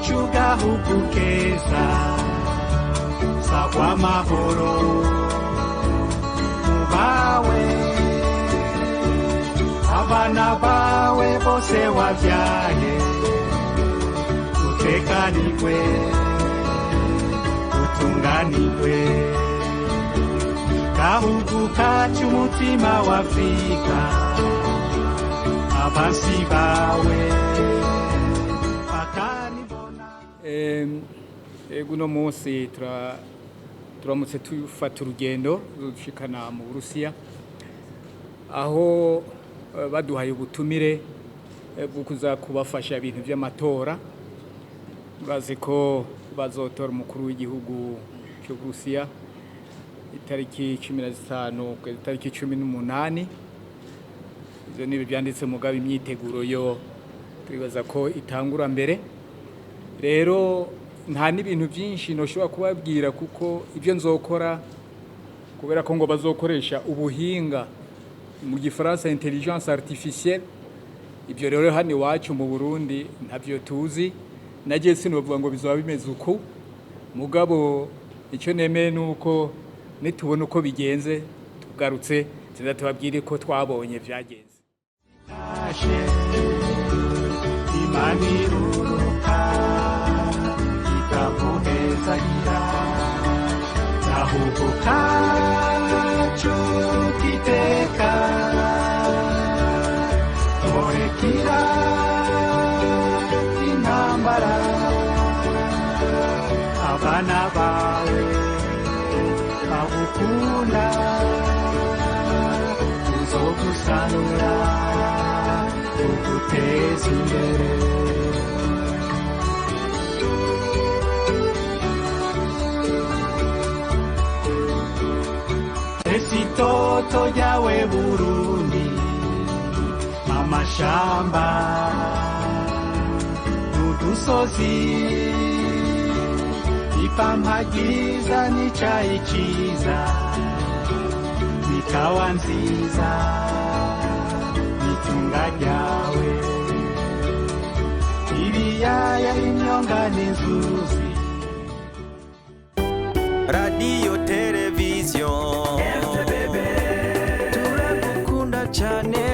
Kacu gahugu keza, sagwa amahoro mubawe, abana bawe bose wabyaye, utekanirwe, utunganirwe. Gahugu kacu, umutima wa Afrika, abansi bawe bakanibona. Ego, uno munsi turamutse tufata urugendo rushikana mu Burusiya, aho baduhaye ubutumire bwo kuza kubafasha ibintu by'amatora. Bazi ko bazotora umukuru w'igihugu cy'Uburusiya itariki 15 kugeza itariki 18. Ivyo ni byanditse, mugabo imyiteguro yo turibaza ko itangura mbere. Rero nta n'ibintu byinshi noshobora kubabwira, kuko ibyo nzokora, kubera ko ngo bazokoresha ubuhinga, mu gifaransa intelligence artificielle. Ibyo rero hano iwacu mu Burundi ntabyo tuzi. Nagiye sinovuga ngo bizoba bimeze uku, mugabo icyo nemeye ni uko nitubona uko bigenze, tugarutse tuza tubabwire ko twabonye byagenze. Tashe Imana iruruka ikaguhezagira, gahugu kacu kiteka murekira intambara, abana bawe bagukunda, tuzogusanura tuguteza imbere. Esi toto ryawe Burundi, amashamba n'udusozi, ipampa ryiza n'icayi ciza, n'ikawa nziza, n'itunga ryawe, ibiyaya, imyonga n'inzuzi. Radiyo, televiziyo, turagukunda cyane.